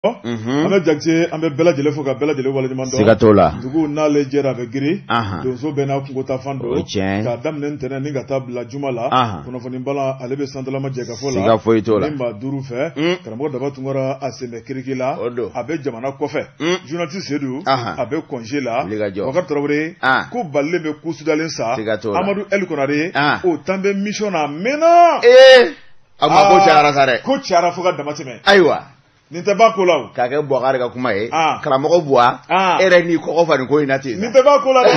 An bɛ Jakite, an bɛ bɛɛ lajɛlen fo ka bɛɛ lajɛlen waleɲuman dɔn. Siga t'o la. Dugu n'ale jɛra a bɛ girin. Donso bɛɛ n'a kungo taa fan don. O ye tiɲɛ ye. K'a daminɛ ntɛnɛn ni ka taa bila juma la. Kunnafoni bala ale bɛ santalama jɛkafɔ la. Siga foyi t'o la. Ni maa duuru fɛ. Karamɔgɔ Daba Tunkara a sen bɛ kiriki la. O don. A bɛ jamana kɔfɛ. Journaliste Sedu. A bɛ congé la. Wulikajɔ. Bakari Tarawele. Ko balilen bɛ ko sudalen sa. Siga t'o la. Amadu El Konare. O tan bɛ mission na a mɛnna. Ee! A ma ko cayara sa dɛ. Ko cayara fo ka dama tɛmɛ. Ayiwa. Nin tɛ ban ko la o. K'a kɛ Bubakari ka kuma ye. Karamɔgɔ Buwa. E yɛrɛ n'i kɔgɔ fa nin ko in na ten. Nin tɛ ban ko la dɛ.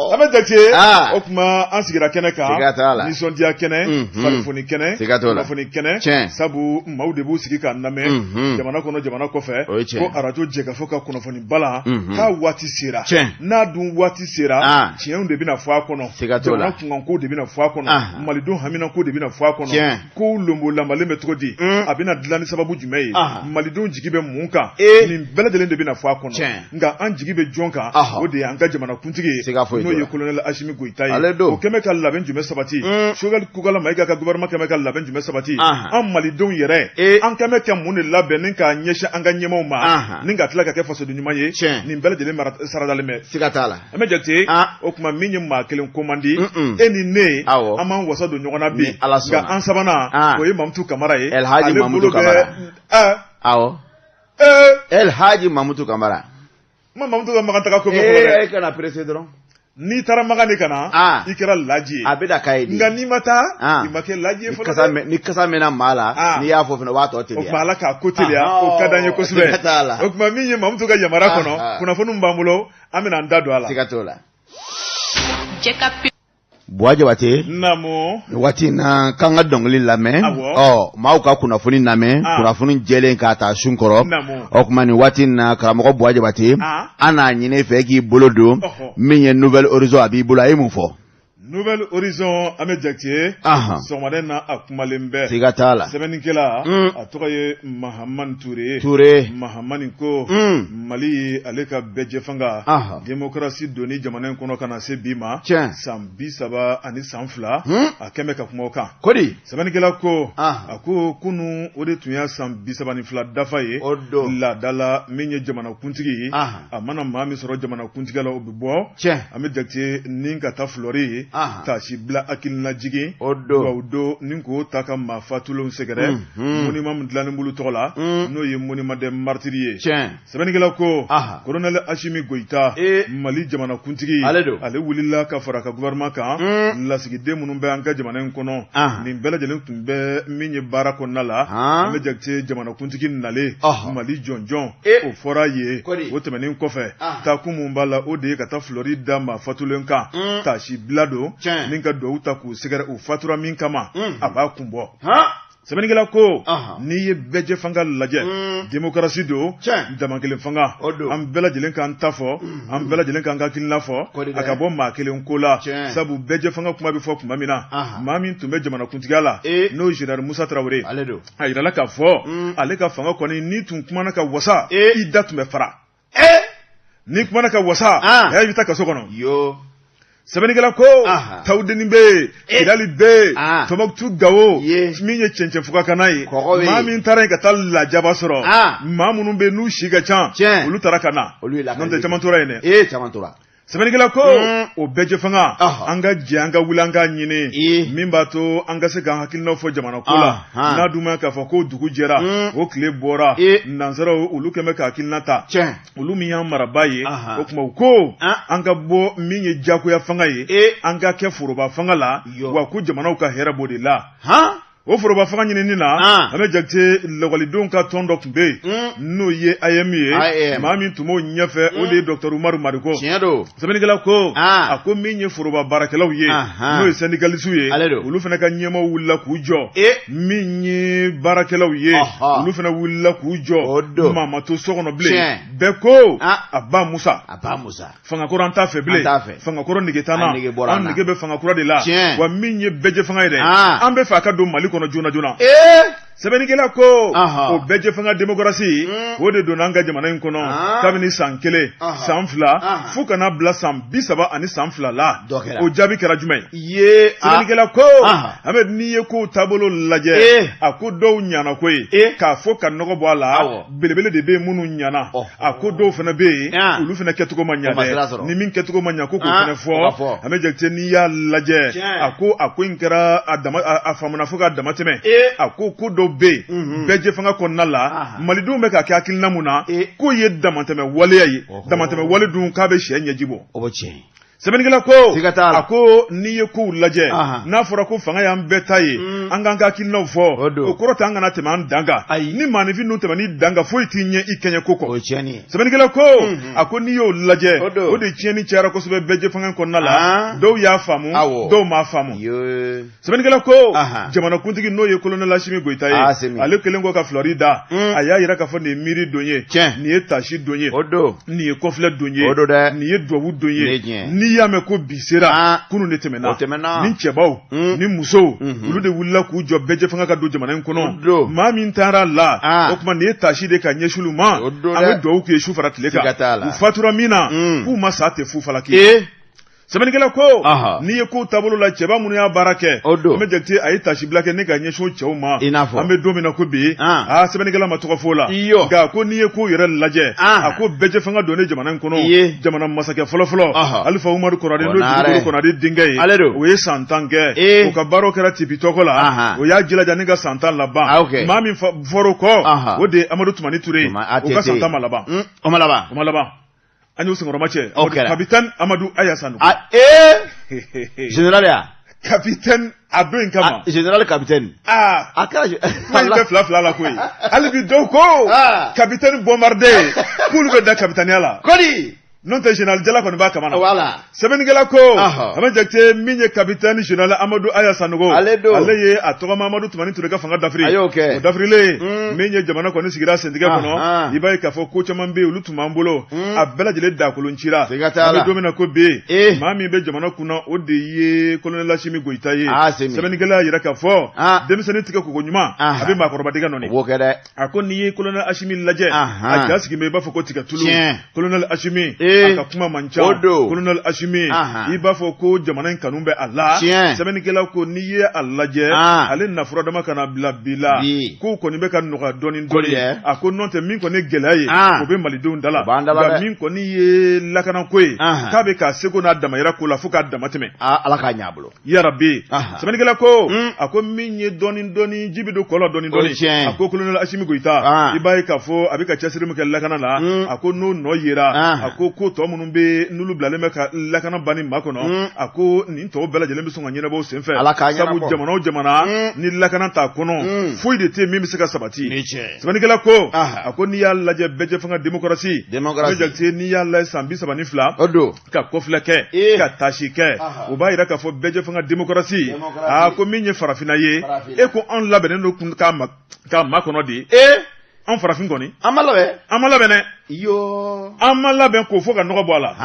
An bɛ Jakite. O tuma an sigira kɛnɛ kan. Siga t'a la. Nisɔndiya kɛnɛ. Farifoni kɛnɛ. Siga t'o la. Kunnafoni kɛnɛ. Tiɲɛ. Sabu maaw de b'u sigi k'an lamɛn. Jamana kɔnɔ jamana kɔfɛ. O ye tiɲɛ. Ko arajo jɛkafɔ ka kunnafoni bala. K'a waati sera. Tiɲɛ. N'a dun waati sera. Tiɲɛw de bɛna fɔ a kɔnɔ. Siga t'o la. Jamana kunkanko de bɛna fɔ a kɔnɔ. Malidenw haminanko de bɛna fɔ a kɔnɔ. Tiɲɛ. Kow lonbolanbalen bɛ cogo di a bɛna dilan ni sababu jumɛn ye malidenw jigi bɛ mun kan nin bɛɛ lajɛlen de bɛna fɔ a kɔnɔ nka an jigi bɛ jɔn kan o de ye an ka jamanakuntigi ye n'o ye colonel Asimi Goyita ye o kɛmɛ ka labɛn jumɛn sabati Sogɛli Kokala Mayiga ka gouvernement kɛmɛ ka labɛn jumɛn sabati an malidenw yɛrɛ an kɛmɛ ka mun de labɛn ni k'a ɲɛsin an ka ɲɛmaaw ma ni ka tila ka kɛ fasoden ɲuman ye nin bɛɛ lajɛlen saradalen bɛ siga t'a la an bɛ Jakite o tuma min ye maa kelen ko man di e ni ne an b'an wasa don ɲɔgɔn na bi nka an sabanan o ye Mamutu Kamara ye Elhaji Mamutu Kamara awɔ Elhaji Mamutu Kamara n ma Mamutu ka Makan taga ko mɛn fɔlɔ dɛ e kana pressé dɔrɔn n'i taara Makan de ka na i kɛra laji ye a bɛ da k'a ye nka n'i ma taa i ma kɛ laji ye fɔlɔ dɛ ni kasa mɛnna maa la n'i y'a fɔ fana o b'a tɔ teliya o tuma Ala k'a ko teliya o ka d'an ye kosɛbɛ o tuma min ye Mamutu ka yamaruya kɔnɔ kunnafoniw b'an bolo an bɛna an da don a la siga t'o la Buwa Jabate naamu nin waati in na k'an ka dɔnkili lamɛn ɔ maaw ka kunnafoni lamɛn kunnafoni jɛlen k'a ta sun kɔrɔ o tuma nin waati in na karamɔgɔ Buwa Jabate an n'a ɲini i fɛ k'i bolo don min ye Nouvel Horizon a b'i bolo a ye mun fɔ Nouvel Horizon Ahmed Jakite sɔgɔmada in na a kumalen bɛ siga t'a la sɛbɛnnikɛla a tɔgɔ ye Mahamani Ture Ture Mahamani ko Mali ye ale ka bɛɛjɛfanga démocratie donni jamana in kɔnɔ ka na se bi ma san 32 a kɛmɛ ka kuma o kan kodi sɛbɛnnikɛla ko a ko kunun o de tun y'a san 32 dafa ye o don laada la min ye jamanakuntigi ye a mana maa min sɔrɔ jamanakuntigiya la o bɛ bɔ Ahmed Jakite ni ka taa fleur ye taasi bila hakilinajigin o don o don ni k'o ta ka maa fatulenw sɛgɛrɛ monument min dilannen b'olu tɔgɔ la n'o ye monument des martyrs ye sɛbɛnnikɛla ko colonel Asimi Goyita Mali jamanakuntigi ale don ale wulila ka fara ka gouvernement kan lasigiden minnu bɛ an ka jamana in kɔnɔ nin bɛɛ lajɛlen tun bɛ min ye baara kɔnɔna la Ahmed Jakite jamanakuntigi nalen Mali jɔnjɔn o fɔra ye o tɛmɛnen kɔfɛ taakun mun b'a la o de ye ka taa fleur da maa fatulen kan taasi bila don ni ka dugawu ta k'u sɛgɛrɛ u fatura min kama a b'a kun bɔ sɛbɛnnikɛla ko n'i ye bɛɛjɛ fanga lajɛ démocratie don dama kelen fanga an bɛɛ lajɛlen k'an ta fɔ an bɛɛ lajɛlen k'an ka hakilina fɔ a ka bɔ maa kelen ko la sabu bɛɛjɛ fanga kuma bɛ fɔ tuma min na maa min tun bɛ jamanakuntigiya la n'o ye général Musa Tarawele a yirala k'a fɔ ale ka fanga kɔni n'i tun kumana ka wasa i da tun bɛ fara n'i kumana ka wasa i bɛ taa kaso kɔnɔ sɛbɛnnikɛla ko Tawudeni bɛ yen Kidali bɛ yen Tɔnbukutu Gawo min ye cɛncɛnfugakana ye maa min taara yen ka taa lajaba sɔrɔ maa minnu bɛ yen n'u si ka ca olu taara ka na n'o tɛ caman tora yen dɛ caman tora sɛbɛnnikɛla ko o bɛɛjɛ fanga an ka jɛ an ka wuli an k'a ɲini min b'a to an ka se k'an hakilinaw fɔ jamana ko la n'a dun ma k'a fɔ ko dugu jɛra o tile bɔra nansaraw olu kɛlen bɛ ka hakilina ta olu min y'an marabaa ye o tuma u ko an ka bɔ min ye jagoya fanga ye an ka kɛ foroba fanga la wa ko jamanaw ka hɛrɛ b'o de la o foroba fanga ɲinini na Ahmed Jakite lakɔlidenw ka tɔn dɔ tun bɛ yen n'o ye AEEM ye maa min tun b'o ɲɛfɛ o de ye docteur Umaru Mariko sɛbɛnnikɛla ko a ko min ye foroba baarakɛlaw ye n'o ye syndicalistes ye olu fana ka ɲɛmaaw wulila k'u jɔ min ye baarakɛlaw ye olu fana wulila k'u jɔ maa ma to so kɔnɔ bilen bɛɛ ko a ba Musa fanga kɔrɔ an t'a fɛ bilen fanga kɔrɔ nege t'an na an nege bɛ fanga kura de la wa min ye bɛɛjɛ fanga ye dɛ an bɛ fɛ a ka don Mali kɔnɔ joona joona. Sɛbɛnnikɛla ko o bɛɛjɛfanga démocratie o de donna an ka jamana in kɔnɔ kabini san 1, san 2 fo ka na bila san 32 la, o jaabi kɛra jumɛn ye? Sɛbɛnnikɛla ko Ahmed n'i ye kow taabolo lajɛ, a ko dɔw ɲana koyi k'a fɔ ka nɔgɔ bɔ a la, belebele de bɛ yen minnu ɲana, a ko dɔw fana bɛ yen olu fana kɛcogo ma ɲa dɛ, ni min kɛcogo ma ɲa ko k'o fana fɔ Ahmed Jakite n'i y'a lajɛ, a ko a ko in kɛra a dama a faamuna fo k'a dama tɛmɛ, a ko ko dɔw bɛ yen bɛɛjɛfanga kɔnɔna la malidenw bɛ ka kɛ hakilina mun na k'o ye damatɛmɛ waleya ye, damatɛmɛ wale dun k'a bɛ sɛ ɲɛji bɔ. Sɛbɛnnikɛla ko a ko n'i ye kow lajɛ n'a fɔra ko fanga y'an bɛɛ ta ye mm. an k'an ka hakilinaw fɔ o kɔrɔ tɛ an kana tɛmɛ an dan kan ni maaninfin dun tɛmɛn'i dan kan foyi t'i ɲɛ i kɛɲɛ ko kɔ sɛbɛnnikɛla ko mm-hmm. a ko n'i y'o lajɛ o de tiɲɛni cayara kosɛbɛ bɛɛjɛfanga kɔnɔna la ah. dɔw y'a faamu dɔw m'a faamu sɛbɛnnikɛla ko jamanakuntigi n'o ye kolonɛli Asimi Goyita ye ale kɛlen kɔ ka filɔri da mm. a y'a yira k'a fɔ nin ye miiri don ye nin ye tasi don ye nin ye kɔfilɛ don ye nin ye duwawu don ye n'i y'a mɛn ko bi sera ah. kunun de tɛmɛna ni cɛbaw mm. ni musow mm-hmm. olu de wulila k'u jɔ bɛɛjɛfanga ka don jamana in kɔnɔ maa min taara la ah. o tuma nin ye tasi de ka ɲɛsin olu ma an bɛ duwawu k'u ye su fara tile kan u fatura min na mm. k'u ma sa tɛ fu falaki eh. Sɛbɛnnikɛla ko n'i ye kow taabolo la cɛba minnu y'a baara kɛ Ahmed Jakite a ye tasibila kɛ ne ka ɲɛsin cɛw ma an bɛ don min na ko bi aa sɛbɛnnikɛla ma tɔgɔ fɔ la nka ko n'i ye kow yɛrɛ lajɛ a ko bɛɛjɛfanga donnen jamana in kɔnɔ jamana masakɛ fɔlɔfɔlɔ Alifa Umaru Konare n'o Dugukolo Konare denkɛ ye o ye san 10 kɛ o ka baaraw kɛra tipi tɔgɔ la o y'a jilaja ni ka san 10 laban maa min fɔr'o kɔ o de ye Amadu Tumani Ture ye o ka san 10 ma laban o ma laban an y'u senkɔrɔma cɛ o kɛra capitaine Amadu Aya Sanogo a ee général ya capitaine a don in kama ah, général capitaine aa a kɛra kuma in tɛ fila fila la koyi hali bi dɔw ko ah. capitaine bombardier k'olu bɛ da capitaine la kɔni n'o tɛ général jala kɔni b'a kama na voilà sɛbɛnnikɛla ko Ahmed Jakite min ye capitaine général Amadu Aya Sanogo ale don ale ye a tɔgɔma Amadu Tumani Ture ka fanga dafiri a y'o kɛ o dafirilen mm. min ye jamana kɔni sigira sentigɛ kɔnɔ i b'a ye k'a fɔ ko caman bɛ yen olu tun b'an bolo mm. a bɛɛ lajɛlen dakolon cira an bɛ don min na ko bi eh. maa min bɛ jamana kunna o de ye colonel Asimi Goyita ye sɛbɛnnikɛla y'a jira k'a fɔ denmisɛnnin tigɛ koko ɲuman a bɛ maakɔrɔba dɛgɛ nɔɔni a ko n'i ye colonel Asimi lajɛ a ja sigilen bɛ i b'a fɔ ko tigatulu colonel Asimi a ka kuma man ca colonel Asimi i b'a fɔ ko jamana in kanu bɛ a la sɛbɛnnikɛla ko n'i ye a lajɛ ale nafura dama ka na bila bi la kow kɔni bɛ ka nɔgɔya dɔɔnin dɔɔnin a ko n'o tɛ min kɔni ye gɛlɛya ye o bɛ malidenw da la nka min kɔni ye lakanako ye k'a bɛ k'a seko n'a damayira ko la fo k'a dama tɛmɛ ala k'a ɲɛ a bolo yarabi sɛbɛnnikɛla ko a ko min ye dɔɔnin dɔɔnin ji bɛ don kɔ la dɔɔnin dɔɔnin a ko colonel Asimi Goyita i b'a ye k'a fɔ a bɛ ka cɛsiri min kɛ lakana la a ko n'o nɔ yera a ko ko tɔ minnu bɛ n'olu bilalen bɛ ka lakana banni makɔnɔ a ko nin tɔw bɛɛ lajɛlen bɛ sɔn ka ɲɛnabɔ o senfɛ sabu jamana o jamana ni lakana t'a kɔnɔ foyi de tɛ yen min bɛ se ka sabati sɛbɛnnikɛla ko a ko n'i y'a lajɛ bɛɛjɛfanga démocratie Jakite n'i y'a lajɛ san 32 ka kɔfilɛ kɛ eh. ka tasi kɛ o b'a yira k'a fɔ bɛɛjɛfanga démocratie aa ko min ye farafinna ye e ko anw labɛnnen don kun k'a ma k'a makɔnɔ de eh. an farafin kɔni an ma labɛn an ma labɛn dɛ an ma labɛn k'o fɔ ka nɔgɔ bɔ a la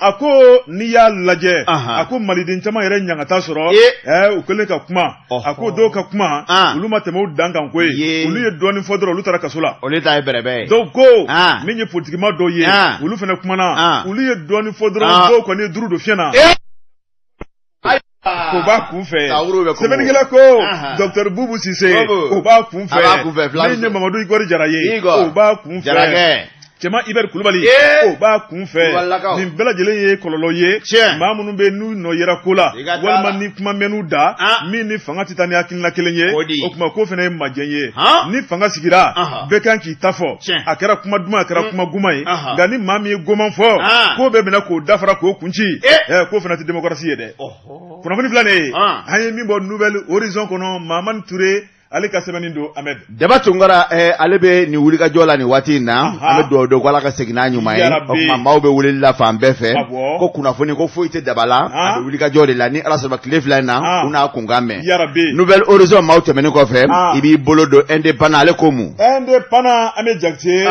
a ko n'i y'a lajɛ a ko maliden caman yɛrɛ ɲangata sɔrɔ eh. u kɛlen ka kuma a ko dɔw ka kuma olu ma tɛmɛ u dan kan koyi olu ye dɔɔnin fɔ dɔrɔn olu taara kaso la olu ta ye bɛrɛbɛn ye dɔw ko min ye politikima dɔw ye olu fana kumana olu ye dɔɔnin fɔ dɔrɔn dɔw kɔni ye duuru don fiɲɛ na o b'a kun fɛ sɛbɛnnikɛla ko docteur Bubu Sise o b'a kun fɛ min ye Mamadu Igor Jara ye o b'a kun fɛ Cɛma Ibɛri Kulubali o b'a kun fɛ nin bɛɛ lajɛlen ye kɔlɔlɔ ye maa minnu bɛ n'u nɔ yera ko la walima ni kuma mɛnn'u da min ni fanga tɛ taa ni hakilina kelen ye o tuma k'o fana ye majɛ ye ni fanga sigira bɛɛ kan k'i ta fɔ a kɛra kuma duman a kɛra kuma goman ye nka ni maa min ye goman fɔ k'o bɛ minɛ k'o dafara k'o kun ci k'o fana tɛ démocratie ye dɛ kunnafoni filɛ nin ye an ye min bɔ Nouvel Horizon kɔnɔ Mamani Ture ale ka sɛbɛnni don Ahmed. Daba Tunkara eh, ale bɛ nin wulikajɔ la nin waati in na an bɛ dugawu don ko Ala ka segin n'a ɲuman ye o tuma maaw bɛ weleli la fan bɛɛ fɛ ko kunnafoni ko foyi tɛ Daba la a bɛ wulikajɔ de la ni Ala sɔnna tile 2 in na u n'a kunkan mɛn Nouvel Horizon maaw tɛmɛnen kɔfɛ i b'i bolo don Indépendant ale ko mun. Indépendant Ahmed Jakite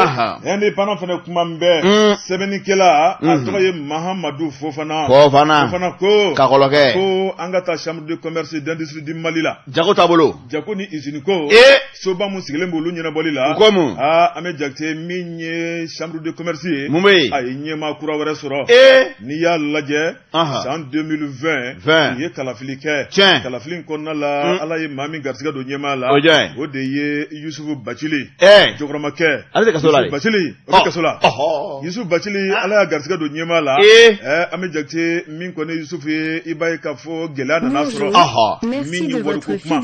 Indépendant fana kuma bɛ sɛbɛnnikɛla a tɔgɔ ye Mahamadu Fofana. Fofana ko Kakɔlɔkɛ ko an ka taa chambre de commerce et d'industrie du Mali la. Jago taabolo. Jago ni usine usine ko soba mun sigilen b'olu ɲɛnabɔli la u ko mun aa Amɛ Jakite min ye chambre de commerce ye mun bɛ yen a ye ɲɛmaa kura wɛrɛ sɔrɔ n'i y'a lajɛ san 2020 u ye kalafili kɛ tiɲɛ kalafili in kɔnɔna la mm. Ala ye maa min garisɛgɛ don ɲɛmaa la o o de ye Yusufu Bacili jɔkɔrɔmakɛ ale tɛ kaso la Bacili o bɛ kaso la Yusufu Bacili ah. Ala y'a garisɛgɛ don ɲɛmaa la Amɛ Jakite min kɔni Yusufu ye i b'a ye k'a fɔ gɛlɛya nana sɔrɔ min ye wariko kuma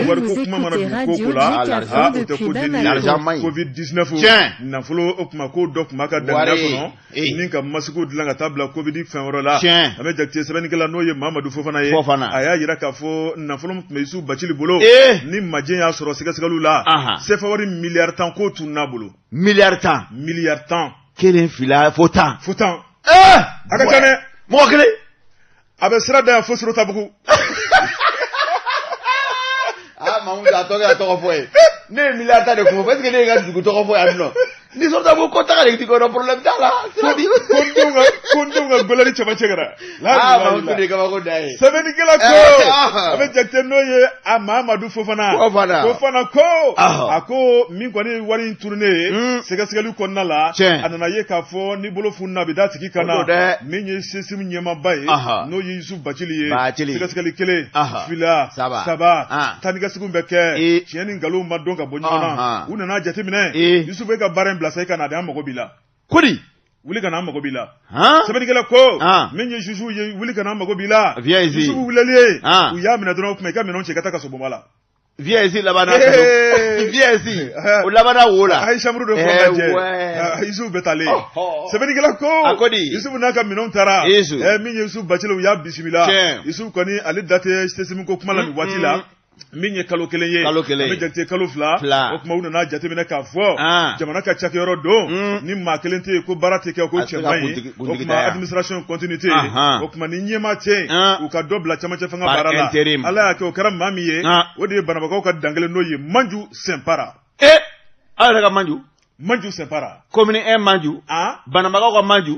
wariko kuma mana don ko ko la o tɛ ko dennin ye Covid 19 nafolo o kuma ko dɔ tun b'a ka danganiya kɔnɔ ni ka masikiw dilan ka taa bila Covid fɛn wɛrɛ la Amɛ Jakite sɛbɛnnikɛla n'o ye Mamadu Fofana ye a y'a jira k'a fɔ nafolo min tun bɛ Yusufu Bacili bolo ni majɛ y'a sɔrɔ sɛgɛsɛgɛliw la sefa wari miliyari 10 k'o tunun'a bolo miliyari 10 miliyari 10 kelen fila fo 10 fo 10 a ka ca dɛ mɔgɔ kelen a bɛ sira da yan fo Sorotabugu aa Mamudu a tɔ kɛra tɔgɔ fɔ ye ne ye miliyari 10 de kun fɔ est ce que ne ye n ka dugu tɔgɔ fɔ yan nɔ ni Sorotabugu ko taga de ti kɔnɔ problème t'a la sira di ko n denw ka ko n denw ka gɔlɛri cɛmancɛ kɛra aa Mamudu de ye kabako dan ye sɛbɛnnikɛla ko Amɛ Jakite n'o ye a Mamadu Fofana Fofana Fofana ko a ko min kɔni ye wari in tununnen ye sɛgɛsɛgɛli kɔnɔna la a nana ye k'a fɔ ni bolo fununa a bɛ d'a tigi kan na min ye CSIM ɲɛmaaba ye n'o ye Yusufu Bacili ye sɛgɛsɛgɛli kelen fila saba taa ni ka seginw bɛ kɛ tiɲɛ ni nkalon ma dɔn ka bɔ ɲɔgɔn na u nana jateminɛ Yusufu e ka baara in bila sa i ka na de an mago b'i la kodi wuli ka na an mago b'i la sɛbɛnnikɛla ko min ye juge ye wuli ka na an mago b'i la Yusufu wulili ye u y'a minɛ dɔrɔn o tuma i ka minɛnw cɛ ka taa kasobonba la Viens ici labanna viens ici o labanna wo la a ye chambre dɔ fɔ ka jɛ Yusufu bɛ taalen sɛbɛnnikɛla ko a ko di Yusufu n'a ka minɛnw taara min ye Yusufu Bacili u y'a bisimila Yusufu kɔni ale da tɛ CSIM ko kuma la nin waati la min ye kalo kelen ye kalo kelen Amɛ Jakite kalo 2 fila o tuma u nana jateminɛ k'a fɔ jamana ka cakɛyɔrɔ don mm. ni maa kelen tɛ yen ko baara tɛ kɛ ko cɛ man ɲi o tuma administration continuité o tuma ni ɲɛmaa tɛ yen u ka dɔ bila camancɛ fanga baara la Ala y'a kɛ o kɛra maa min ye o de ye banabagaw ka dankelen n'o ye Manju Sɛnpara e aw yɛrɛ ka Manju Manju Sɛnpara commune 1 Manju banabagaw ka Manju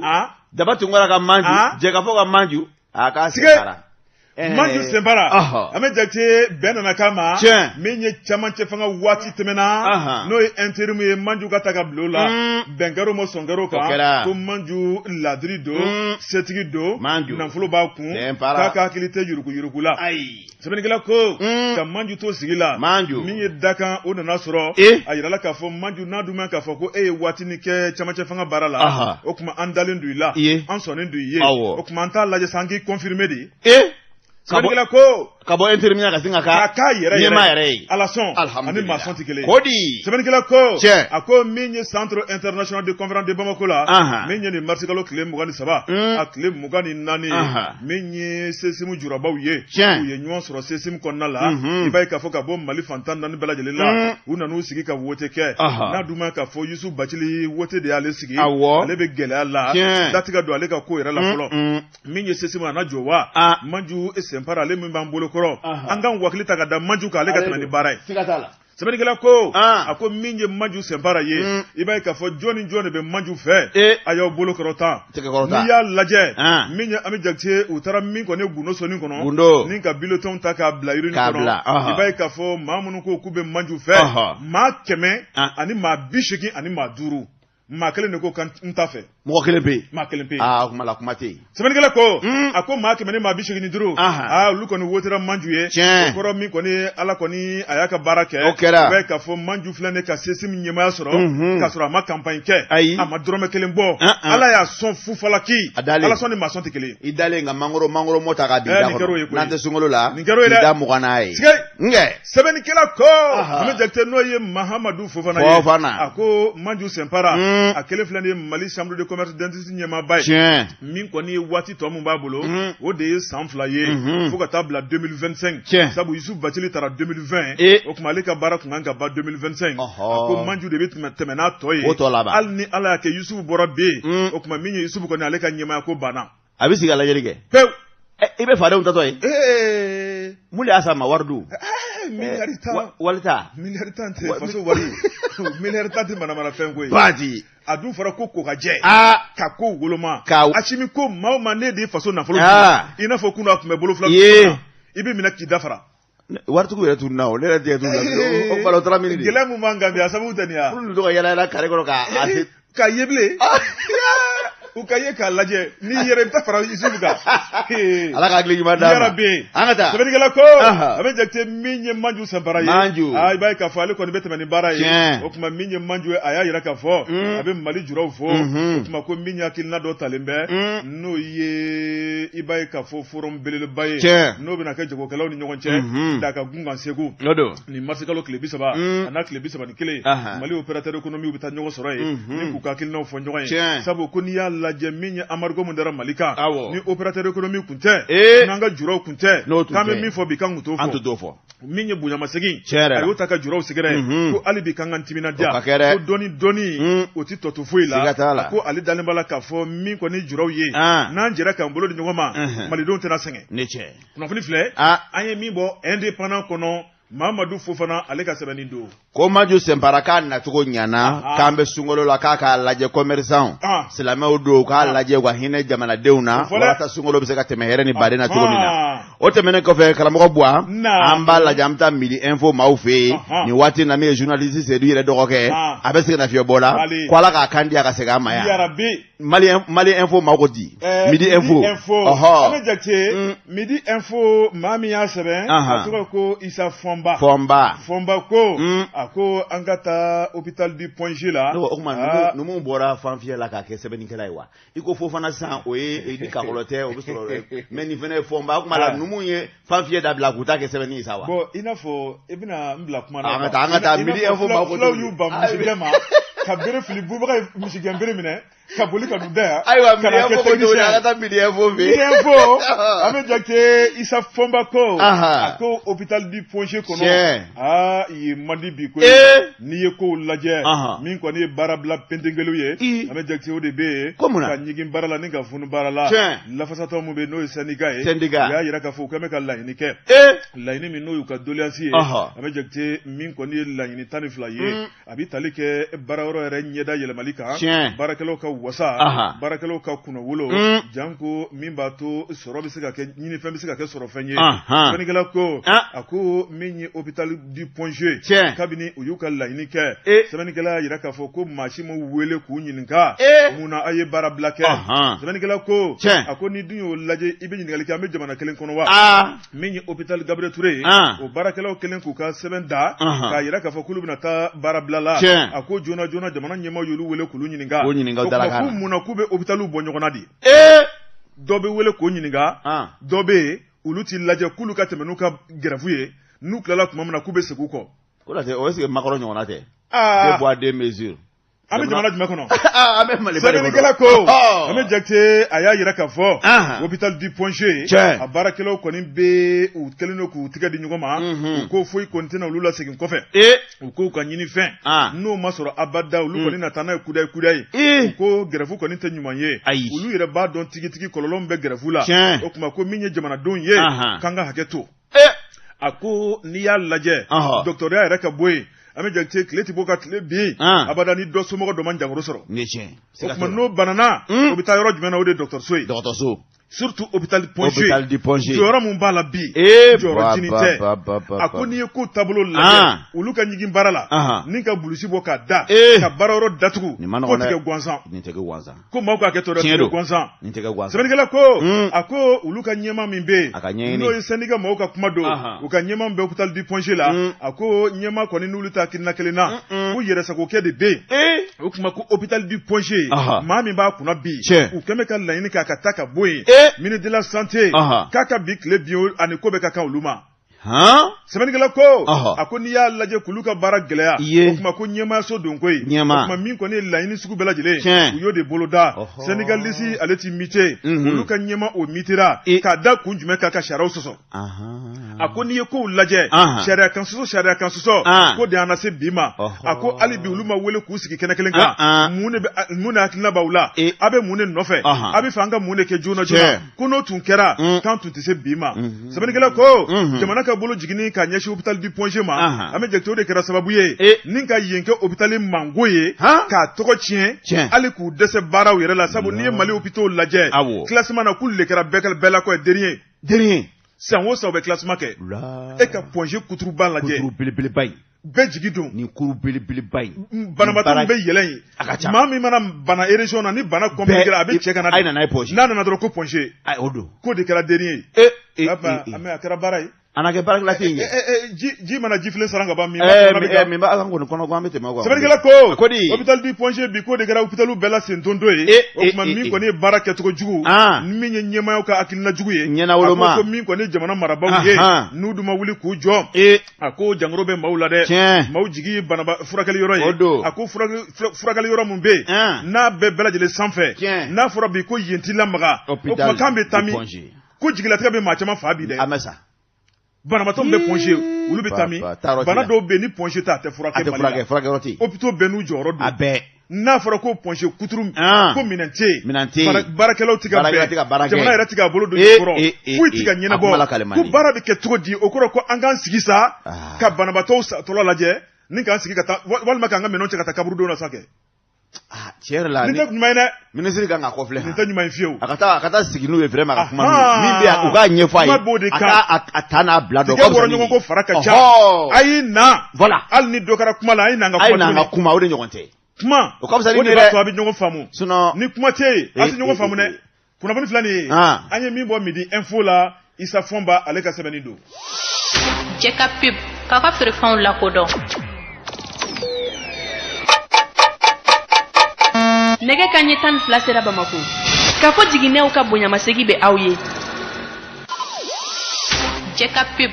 Daba Tunkara ka Manju Jɛkafɔ ka Manju a ka Sɛnpara Manju Sɛnpara Amɛ Jakite bɛn nana k'a ma min ye camancɛ fanga waati tɛmɛna n'o ye intérim ye Manju ka ta ka bila o la mm. bɛn kɛr'o ma sɔn kɛr'o kan ko Manju ladiri don mm. setigi don nafolo b'a kun k'a ka hakili tɛ yuruguyurugu la sɛbɛnnikɛla ko mm. ka Manju to sigi la min ye dakan o nana sɔrɔ a yirala k'a fɔ Manju n'a dun k'a fɔ ko e ye waatinin kɛ camancɛ fanga baara la o tuma an dalen don i la an sɔnnen don i ye o tuma an t'a lajɛ sa an k'i confirmer de sɛbɛnnikɛla ko ka bɔ intérim ya ka sin ka k'a yɛrɛ ɲɛmaa yɛrɛ ye ala sɔn ani maa sɔn tɛ kelen ye ko di sɛbɛnnikɛla ko a ko min ye centre international de conférence de Bamako la min ye nin marisikalo tile 23 a tile 24 min ye CSIM jurabaw ye u ye ɲɔgɔn sɔrɔ CSIM kɔnɔna la i b'a ye k'a fɔ ka bɔ Mali fan 14 bɛɛ lajɛlen la u nan'u sigi ka wote kɛ n'a dun ma k'a fɔ Yusufu Bacili wote de y'ale sigi ale bɛ gɛlɛya la da tɛ ka don ale ka ko yɛrɛ la fɔlɔ min ye CSIM a na jɔ wa Manju Sɛnpara ale min b'an bolo kɔrɔ an k'an wakili ta ka da Manju kan ale ka tɛmɛ ni baara ye sɛbɛnnikɛla ko a ko min ye Manju Sɛnpara ye mm. i b'a ye k'a fɔ jɔn ni jɔn de bɛ Manju fɛ a y'aw bolo kɔrɔta n'i y'a lajɛ min ye Ami Jakite u taara min kɔni gundo sɔnin kɔnɔ ni ka bulletin ta k'a bila urne kɔnɔ i b'a ye k'a fɔ maa minnu ko k'u bɛ Manju fɛ maa 185 maa kelen de ko n t'a fɛ mɔgɔ kelen pe maa kelen pe aa o kuma la kuma tɛ yen sɛbɛnnikɛla ko hmm. a ko maa 185 aa olu kɔni wotera manju ye tiɲɛ o kɔrɔ min kɔni ala kɔni a y'a ka baara kɛ o kɛra i b'a ye k'a fɔ manju filɛ nin ka CSIM ɲɛmaaya sɔrɔ k'a sɔrɔ a ma campagne kɛ ayi a ma dɔrɔmɛ kelen bɔ ala y'a sɔn fufalaki a dalen ala sɔn ni maa sɔn tɛ kelen ye i dalen ka mangoro mangoro mɔ ta k'a bin da kɔnɔ n'an tɛ sunkalo la nin kɛra o ye dɛ i da mugan n'a ye nkɛ sɛbɛnnikɛla ko Ami Jakite n'o ye Mahamadu Fofana ye Fofana a ko Manju Sɛnpara mm. a kelen filɛ nin ye Mali chambre de commerce d'industrie ɲɛmaaba ye tiɲɛ min kɔni ye waati tɔ min b'a bolo mm. o de ye san 2 ye mm-hmm. fo ka taa bila 2025 tiɲɛ sabu Yusuf Bacili taara 2020 o tuma ale ka baara tun kan ka ban 2025 a ko Manju de bɛ tɛmɛ n'a tɔ ye o tɔ laban hali ni Ala y'a kɛ Yusuf bɔra bi yen o tuma min ye Yusuf kɔni ale ka ɲɛmaaya ko banna a bɛ sigi ka lajɛli kɛ pewu i bɛ fadenw tatɔ ye mun de y'a s'a ma wari dun miliyari 10 wali ta miliyari 10 tɛ faso wari miliyari 10 tɛ manamanafɛn ko ye baji a dun fɔra ko ko ka jɛ aa ka ko woloma ka Asimi ko maa o maa ne de ye faso nafolo dun i n'a fɔ kunun a tun bɛ bolo fila i bɛ minɛ k'i dafara Waritigiw yɛrɛ tununna o, ne yɛrɛ tigɛ t'u la o balo taara min de. Gɛlɛya mun b'an kan bi, a sababu tɛ nin ye wa? Olu to ka yala yala kare kɔnɔ k'a se. K'a ye bilen, u ka ye k'a lajɛ, n'i yɛrɛ i bɛ taa fara Isufu kan. Ala ka hakili ɲuman d'an ma. Yarabi. An ka taa. Sɛbɛnnikɛla ko a bɛ jate min ye Manju Sanpara ye. Manju. Aa, i b'a ye k'a fɔ ale kɔni bɛ tɛmɛ ni baara ye. Tiɲɛ. O tuma min ye Manju ye, a y'a jira k'a fɔ a bɛ Mali juraw fo. O tuma ko min ye hakilina dɔ talen bɛ. N'o ye i b'a ye k'a fɔ forum belebeleba ye. Tiɲɛ. N'o bɛna kɛ jagokɛlaw ni ɲɔgɔn cɛ. Daga gun kan Segu. O don. Nin marisikalo tile 30 a n'a tile 31, Mali opérateur économique bɛ taa ɲɔgɔn sɔrɔ yen ni k'u ka hakilinaw fɔ ɲɔgɔn ye, sabu ko n'i y'a lajɛ min ye embargo min dara Mali kan, ni opérateur économique kun tɛ, n'an ka juraw kun tɛ, k'an bɛ min fɔ bi k'an kun t'o fɔ, an t'o fɔ. Min ye bonyamasegin, a y'o ta ka juraw sɛgɛrɛ, ko hali bi k'an ka timinandiya, ko dɔɔni dɔɔni o tɛ tɔ to foyi la. A ko ale dalen b'a la k'a fɔ min kɔni juraw ye, n'an jɛra k'an bolo di ɲɔgɔn ma, malidenw tɛna sɛgɛn. Kunnafoni filɛ an ye min bɔ Indépendant kɔnɔ, Mamadu Fofana ale ka sɛbɛnni don. Ko Maju Senpara k'a nacogo ɲana, k'an bɛ sunkalo la, k'a k'a lajɛ commerçant silamɛw don, k'a lajɛ u ka hinɛ jamanadenw na walasa sunkalo bɛ se ka tɛmɛ hɛrɛ ni baden na cogo min na. O tɛmɛnen kɔfɛ, karamɔgɔ Buwa, an b'a lajɛ, an bɛ taa Midi Info maaw fɛ yen nin waati na, min ye journaliste Seydou yɛrɛ dɔgɔkɛ, a bɛ sɛgɛnnafiɲɛbɔ la, ko Ala k'a kan di a ka segin an ma yan. Mali Info maaw ko di. Midi Info. Ɔhɔ. An bɛ jate Midi Info, maa min y'a sɛbɛn, a tɔgɔ ko Isa Fɔnba. Fɔnba. Fɔnba ko a ko an ka taa hôpital du Point G la. O tuma numu bɔra fanfiyɛ la k'a kɛ sɛbɛnnikɛla ye wa? I ko Fofana sisan, o ye ni kakɔlɔ tɛ, o bɛ sɔrɔ, mais nin fana ye Fɔnba. O tuma la numu ye fanfiyɛ dabila k'u ta kɛ sɛbɛnni ye sa wa? Bon, i n'a fɔ i bɛna n bila kuma na. An ka taa, an ka taa Midi Info maaw ko. Fulaw y'u ban misigɛn ma ka bere fili, bubaga ye misigɛn bere minɛ ka boli ka n'u da yan. Ayiwa, Midi Info ko cogo di? An ka taa Midi Info fɛ yen. Midi Info, an bɛ jate Isa Fɔnba ko a ko hôpital du Point G kɔnɔ, aa, yen man di bi koyi. N'i ye kow lajɛ, min kɔni ye baarabila pentenkeliw ye, an bɛ jate o de bɛ yen ka ɲigin baara la ni ka funu baara la. Lafasatɔn min bɛ yen n'o ye syndicat ye, syndicat, u y'a jira k'a fɔ u kɛlen bɛ ka laɲini kɛ, laɲini min n'o y'u ka doléance ye, an bɛ jate min kɔni ye laɲini 12 ye, a bɛ tali kɛ baarayɔrɔ yɛrɛ ɲɛda yɛlɛmali kan, baarakɛlaw ka wasa, baarakɛlaw ka kunnawolo, janko min b'a to sɔrɔ bɛ se ka kɛ, ɲinifɛn bɛ se ka kɛ sɔrɔfɛn ye. Sɛbɛnnikɛla ko a ko min ye hôpital du Point G, kabini u y'u ka laɲini kɛ, sɛbɛnnikɛla y'a jira k'a fɔ ko maa si m'u wele k'u ɲininka mun na aw ye baarabila kɛ. Sɛbɛnnikɛla ko a ko ni dun y'o lajɛ, i bɛ ɲininkali kɛ, an bɛ jamana kelen kɔnɔ wa? Min ye hôpital Gabriel Touré ye, o baarakɛlaw kɛlen k'u ka sɛbɛn da k'a jira k'a fɔ k'olu bɛna taa baarabila la, a ko joona joona jamana ɲɛmaaw y'olu wele k'olu ɲininka, ko mun na k'u bɛ hôpitalw bɔ ɲɔgɔn na de. Dɔ bɛ wele k'o ɲininka, dɔ bɛ yen olu t'i lajɛ, k'olu ka tɛmɛ n'u ka grève ye, n'u tilala tuma min na k'u bɛ segin u kɔ. Ko o est-ce que Macron ɲɔgɔnna tɛ? Deux poids deux mesures. An bɛ jamana jumɛn kɔnɔ? An bɛ Mali ba de kɔnɔ. Sɛbɛnnikɛla ko an bɛ jate, a y'a jira k'a fɔ hôpital du Point G, a baarakɛlaw kɔni bɛ u kɛlen don k'u tigɛ di ɲɔgɔn ma, u ko foyi kɔni tɛna olu lasegin kɔfɛ. U k'u ka ɲinifɛn n'o ma sɔrɔ abada, olu kɔni na taa n'a ye kudayi kudayi. U ko grève kɔni tɛ ɲuman ye, olu yɛrɛ b'a dɔn tigitigi kɔlɔlɔ min bɛ grève la. O tuma ko min ye jamanadenw ye, k'an ka hakɛ to. A ko n'i y'a lajɛ, dɔgɔtɔrɔya yɛrɛ ka bɔ yen, an bɛ jate tile tɛ bɔ ka tile bin abada ni dɔ somɔgɔ dɔ ma jango sɔrɔ. O tuma n'o banana, o bɛ taa yɔrɔ jumɛn na? O de ye dɔgɔtɔrɔso ye. Dɔgɔtɔrɔso. Surtout hôpital Point G. Hôpital du Point G. Jɔyɔrɔ mun b'a la bi, jɔyɔrɔ jini tɛ. A ko n'i ye ko taabolo lajɛ, olu ka ɲigin baara la ni ka bulusi bɔ ka da, ka baarayɔrɔ datugu, k'o tɛ kɛ gansan. Nin tɛ kɛ gansan. Ko maaw ka hakɛ to dɛ, Tiɲɛ don. gansan. Nin tɛ kɛ gansan. Sɛbɛnnikɛla ko a ko olu ka ɲɛmaa min bɛ A ka yen, ɲɛɲini. n'o ye syndicat maaw ka kuma don, u ka ɲɛmaa min bɛ hôpital du Point G la, a ko ɲɛmaa kɔni n'olu tɛ hakilina kelen na, ko yɛrɛsagokɛ de bɛ yen. O tuma ko hôpital du Point G, maa min b'a kunna bi, u kɛlen bɛ ka laɲini kɛ a ka taa ka bɔ yen. Ministre de la santé k'a ka bi tile bi ani ko bɛ ka kan olu ma. Sɛbɛnnikɛla ko a ko n'i y'a lajɛ k'olu ka baara gɛlɛya, o tuma ko ɲɛmaayaso don ko ye, o tuma min kɔni ye laɲini sugu bɛɛ lajɛlen, u y'o de boloda. Syndicaliste ale ti muter, olu ka ɲɛmaa o mutera k'a da kun jumɛn kan? Ka sariyaw sɔsɔ. A ko n'i ye kow lajɛ, sariya kan sɔsɔ, sariya kan sɔsɔ ko de y'an lase bi ma. A ko hali bi olu ma wele k'u sigi kɛnɛ kelen kan, mun de mun de hakilina b'aw la, a bɛ mun de nɔfɛ, a bɛ fɛ an ka mun de kɛ joona joona? Ko n'o tun kɛra, k'an tun tɛ se bi ma. Sɛbɛnnikɛla ko jamana ka bolo jiginni ka ɲɛsin hôpital du Point G ma, an bɛ jate o de kɛra sababu ye ni ka yen kɛ hôpital mango ye, k'a tɔgɔ tiɲɛ, hali k'u dɛsɛ baaraw yɛrɛ la. Sabu n'i ye Mali hôpitaux lajɛ classement na, k'olu de kɛra bɛɛ la kɔ ye dernier. Dernier. San o san u bɛ classement kɛ. E ka Point G kuturuba lajɛ. Kuturu belebeleba in. Bɛɛ jigi don. Nin kuru belebeleba in. Banabaatɔ bɛ yɛlɛn yen. A ka ca. Maa min mana bana région na ni bana compliqué a bɛ cɛ ka na. A ye na n'a ye Point G. N'a nana dɔrɔn ko Point G. Ayi o don. K'o de kɛra denni ye. Ee ee ee. A kɛra baara ye. A na kɛ baarakɛla tɛ yen kɛ. Ji mana jifilen saran ka ban min min b'a kan kɔni kɔnɔ ko an bɛ tɛmɛ o kan. Sɛbɛnnikɛla ko. Ko di. Hôpital du Point G bi k'o de kɛra hôpital bɛɛ la sentondo ye. O tuma min kɔni ye baara kɛcogo jugu. Min ye ɲɛmaayaw ka hakilina jugu ye. Ɲɛnawoloma. A ko min kɔni ye jamana marabaaw ye. N'u dun ma wuli k'u jɔ. A ko jangoro bɛ maaw la dɛ. Tiɲɛ. Maaw jigi ye banaba furakɛli yɔrɔ ye. O don. A ko furakɛli yɔrɔ min bɛ yen. N'a bɛ bɛɛ lajɛlen sanfɛ. Tiɲɛ. N'a fɔra bi ko yen ti lamaga. O tuma k'an bɛ taa min. Ko jigilatigɛ bɛ maa caman fa bi dɛ. A ma sa. Banabaatɔ min bɛ Point G olu bɛ taa min bana dɔw bɛ yen ni Point G tɛ a tɛ furakɛ Mali la furakɛyɔrɔ tɛ yen hôpitaux bɛɛ n'u jɔyɔrɔ don a bɛɛ n'a fɔra ko Point G kuturu ko minɛn tɛ yen minɛn tɛ yen baarakɛlaw tɛ ka bɛn jamana yɛrɛ tɛ k'a bolo don jukɔrɔ foyi tɛ ka ɲɛnabɔ ko baara bɛ kɛ cogo di o kɔrɔ ko an k'an sigi sa ka banabaatɔw satɔla lajɛ ni k'an sigi ka taa walima k'an ka minɛnw cɛ ka taa kaburudo la sa kɛ. Tiɲɛ yɛrɛ la nin tɛ ɲuman ye dɛ. Minisiri kan ka kɔfilɛ. Nin tɛ ɲuman ye fiyewu. A ka taa sigi n'u ye vraiment ka kuma min bɛ yan u k'a ɲɛfɔ a ye. Kuma b'o de kan. A ka a ta n'a bila dɔn. Tigɛ wɔrɔ ɲɔgɔn kɔ fara ka ca. A y'i na. Voilà. Hali ni dɔ kɛra kuma la a ye na n ka kuma. A ye na n ka kuma o de ɲɔgɔn tɛ. Kuma. O ka fisa ni nin ye dɛ. O de b'a to a bɛ ɲɔgɔn faamu. Sinon ni kuma tɛ yen a tɛ ɲɔgɔn faamu dɛ. Kunnafoni filɛ nin ye. An ye min bɔ Midi Info la Isa Fɔnba ale ka sɛbɛnni don. Cɛ ka pub k'a ka feerefɛnw lakodɔn. Nɛgɛ ka ɲɛ 12 sera Bamakɔ. K'a fɔ jiginɛw ka bonyamasegin bɛ aw ye. Cɛ ka pub.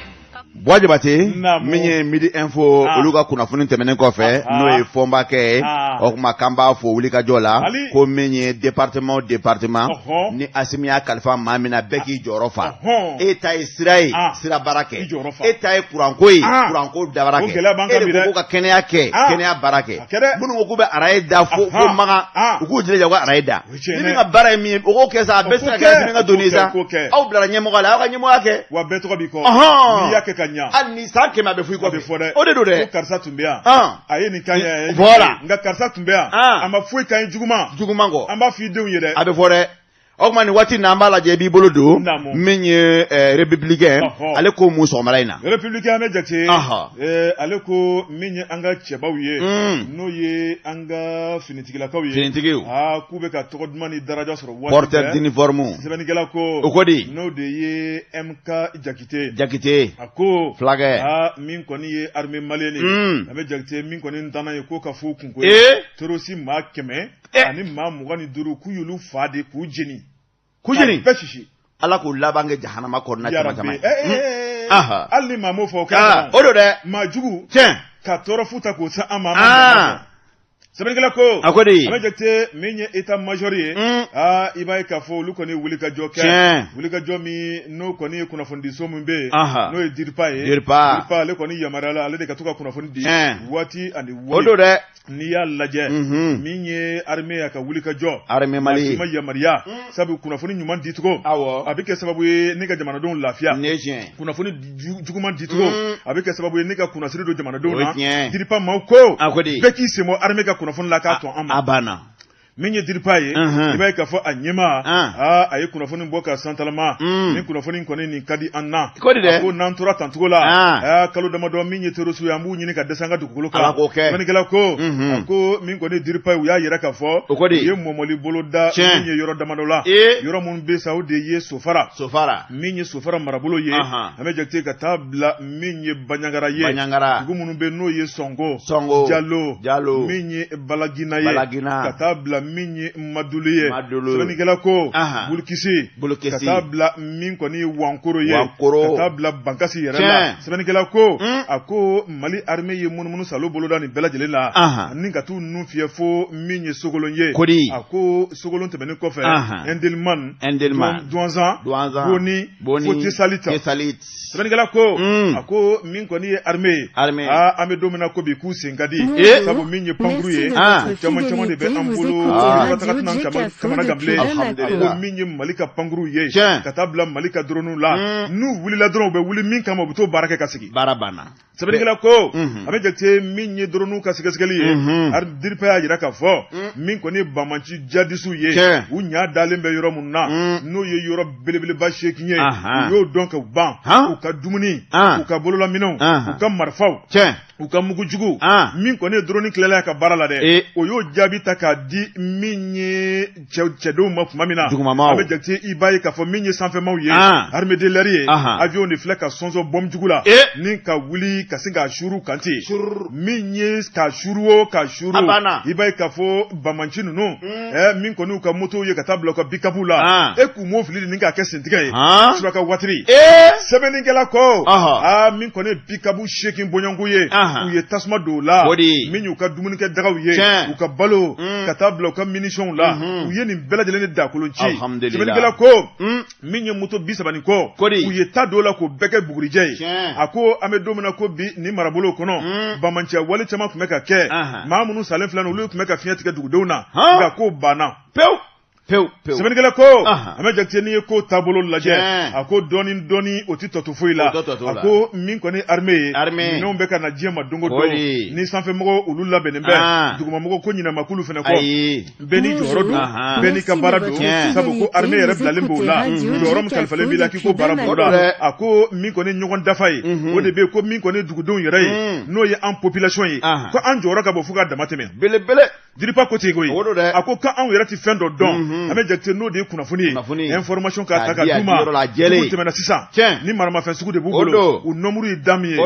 Buwa Jabate min ye Midi Info olu ka kunnafoni tɛmɛnen kɔfɛ n'o ye Fɔnbakɛ ye o tuma k'an b'a fo wulikajɔ la ko min ye département o département ni Asimi y'a kalifa maa min na bɛɛ k'i jɔyɔrɔ fa e ta ye sira ye sira baara kɛ e ta ye kuranko ye kuranko baara kɛ e de ko ka kɛnɛya kɛ kɛnɛya baara kɛ minnu ko k'u bɛ araye da fo Makan u k'u jilaja u ka araye da ni min ka baara ye min ye o k'o kɛ sa a bɛɛ se ka kɛ Asimi ka doni ye sa aw bilara ɲɛmɔgɔ la aw ka ɲɛmɔgɔya kɛ wa bɛɛ tɔgɔ b'i kɔ n'i y'a kɛ ka ɲa hali ni san 100 a bɛ fɔ i kɔ a bɛ fɔ dɛ o de don dɛ ko karisa tun bɛ yan a ye nin k'an ye voilà nka karisa tun bɛ yan a ma foyi k'an ye juguman juguman kɔ an b'a fɔ i denw ye dɛ a bɛ fɔ dɛ o tuma nin waati na an b'a lajɛ i b'i bolo don min ye républicain ale ko mun sɔgɔmada in na républicain an bɛ jate ale ko min ye an ka cɛbaw ye n'o ye an ka finitigilakaw ye finitigiw aa k'u bɛ ka tɔgɔ duman ni daraja sɔrɔ waati porteur d'uniforme sɛbɛnnikɛla ko o ko di n'o de ye MK Jakite Jakite a ko fulakɛ aa min kɔni ye armée malienne ye an bɛ Jakite min kɔni ntanna ye k'o ka fɔ kunko ye terroriste maa 100 ani maa 25 k'u y'olu fa de k'u jeni k'u jeni bɛɛ sisi ala k'u laban kɛ jahanama kɔnɔna caman caman ye hali ni maa m'o fɔ o kɛra o don dɛ maa jugu tiɲɛ ka tɔɔrɔ fu ta k'o se an ma sɛbɛnnikɛla ko a ko di an bɛ jate min ye état major ye aa i b'a ye k'a fɔ olu kɔni ye wulikajɔ kɛ wulikajɔ min n'o kɔni ye kunnafonidiso min bɛ yen n'o ye DIRPA ye DIRPA ale kɔni yamaruyala ale de ka to ka kunnafoni di waati ani waati o don dɛ n'i y'a lajɛ min ye armée y'a ka wulikajɔ armée Mali ma yamaruya sabu kunnafoni ɲuman dicogo a bɛ kɛ sababu ye ne ka jamanadenw lafiya kunnafoni juguman dicogo a bɛ kɛ sababu ye ne ka kunnasiri don jamanadenw na DIRPA maaw ko bɛɛ k'i sen bɔ armée ka kunnafoni la k'a tɔn an ma a banna min ye DIRPA ye i b'a ye k'a fɔ a ɲɛmaa aa a ye kunnafoni bɔ ka santalama ni kunnafoni kɔni nin ka di an na ko di dɛ a ko n'an tora tancogo la aa kalo damadɔ min ye terroriste ye an b'u ɲini ka dɛsɛ an ka dugukolo kan Ala k'o kɛ sɛbɛnnikɛla ko a ko min kɔni ye DIRPA ye u y'a yira k'a fɔ o ko di u ye mɔmɔli bolo da min ye yɔrɔ damadɔ la yɔrɔ minnu bɛ sa o de ye Sofara Sofara min ye Sofara marabolo ye an bɛ jate ka taa bila min ye Banjagara ye Banjagara dugu minnu bɛ n'o ye Sɔngo Sɔngo Jalo Jalo min ye Balagina ye Balagina ka taa bila min ye Madulu ye Madulu sɛbɛnnikɛla ko Bulukisi Bulukisi ka taa bila min kɔni ye Wankoro ye Wankoro ka taa bila Bankasi yɛrɛ la sɛbɛnnikɛla ko a ko Mali armée ye munumunu salo boloda nin bɛɛ lajɛlen la ni ka t'u nun fiyɛ fo min ye Sogolon ye kodi a ko Sogolon tɛmɛnen kɔfɛ Indelimane Indelimane Duwanzan Duwanzan Boni Boni fo Tesalit Tesalit sɛbɛnnikɛla ko a ko min kɔni ye armée ye armée aa an bɛ don min na ko bi k'u sen ka di sabu min ye pankuru ye caman caman de bɛ an bolo ko taga tɛna kamanagan bilen. A ko min ye Mali ka pankuruw ye ka taa bila Mali ka droniw la, n'u wulila dɔrɔn, u bɛ wuli min kama, u bɛ t'o baara kɛ ka segin. Baara banna. Sɛbɛnnikɛla ko a bɛ jate min ye droniw ka sɛgɛsɛgɛli ye, DIRPA y'a jira k'a fɔ min kɔni ye banbaanci jadisiw ye, u ɲa dalen bɛ yɔrɔ minnu na, n'o ye yɔrɔ belebeleba 8 ye, u y'o dɔn ka ban. U ka dumuni, u ka bololaminɛnw, u ka marifaw, u ka mugujugu, min kɔni ye drone tilala ka baara la dɛ, o y'o jaabi ta k'a di min ye cɛdenw ma tuma min na, dugumamaw, a bɛ jate i b'a ye k'a fɔ min ye sanfɛmaw ye, armée de l'air ye, avion de filɛ ka sɔnsɔn bombe jugu la ni ka wuli ka sin k'a suuru kan ten. Min ye k'a suuru o k'a suuru, i b'a ye k'a fɔ banbaanci ninnu, min kɔni y'u ka motow ye ka taa bila u ka pikapuw la, e k'u m'o fili de ni k'a kɛ sentigɛ ye suraka watiri. Sɛbɛnnikɛla ko aa, min kɔni ye pikapu 8 bɔɲɔgɔnko ye, u ye tasuma don o la, min y'u ka dumunikɛ dagaw ye, u ka balo, ka taa bila u ka munitions la, u ye nin bɛɛ lajɛlen de dakolon ci. Sɛbɛnnikɛla ko min ye moto 30 ni kɔ, u ye ta don o la k'o bɛɛ kɛ bugurijɛ ye. A ko an bɛ don min na ko bi, nin marabolo kɔnɔ, banbaanciya wale caman tun bɛ ka kɛ, maa minnu salen filɛ, olu tun bɛ ka fiɲɛ tigɛ dugudenw na, nka k'o banna pewu pewu pewu. Sɛbɛnnikɛla ko an bɛ jate n'i ye ko taabolo lajɛ, a ko dɔɔni dɔɔni, o tɛ tɔ to foyi la. A ko min kɔni armée ye, minɛnw bɛ ka na diɲɛ ma don o don, ni sanfɛmɔgɔw olu labɛnnen bɛ, dugumamɔgɔw ko ɲinɛ ma k'olu fana kɔ. Bɛɛ n'i jɔyɔrɔ don, bɛɛ n'i ka baara don, sabu ko armée yɛrɛ bilalen b'o la, jɔyɔrɔ min kalifalen b'i la k'i ko baara boloda. A ko min kɔni ɲɔgɔn dafa ye, o de bɛ yen, ko min kɔni dugudenw yɛrɛ ye, n'o ye an population ye, ko an jɔyɔrɔ ka bon fo ka dama tɛmɛ. Belebele. DIRPA ko ten koyi. A ko k'anw yɛrɛ tɛ fɛn dɔ dɔn, an bɛ jate n'o de ye kunnafoni ye, information k'a ta ka d'u ma. Dugu tɛmɛna sisan, ni maramafɛn sugu de b'u bolo, u nombre ye da min ye, ko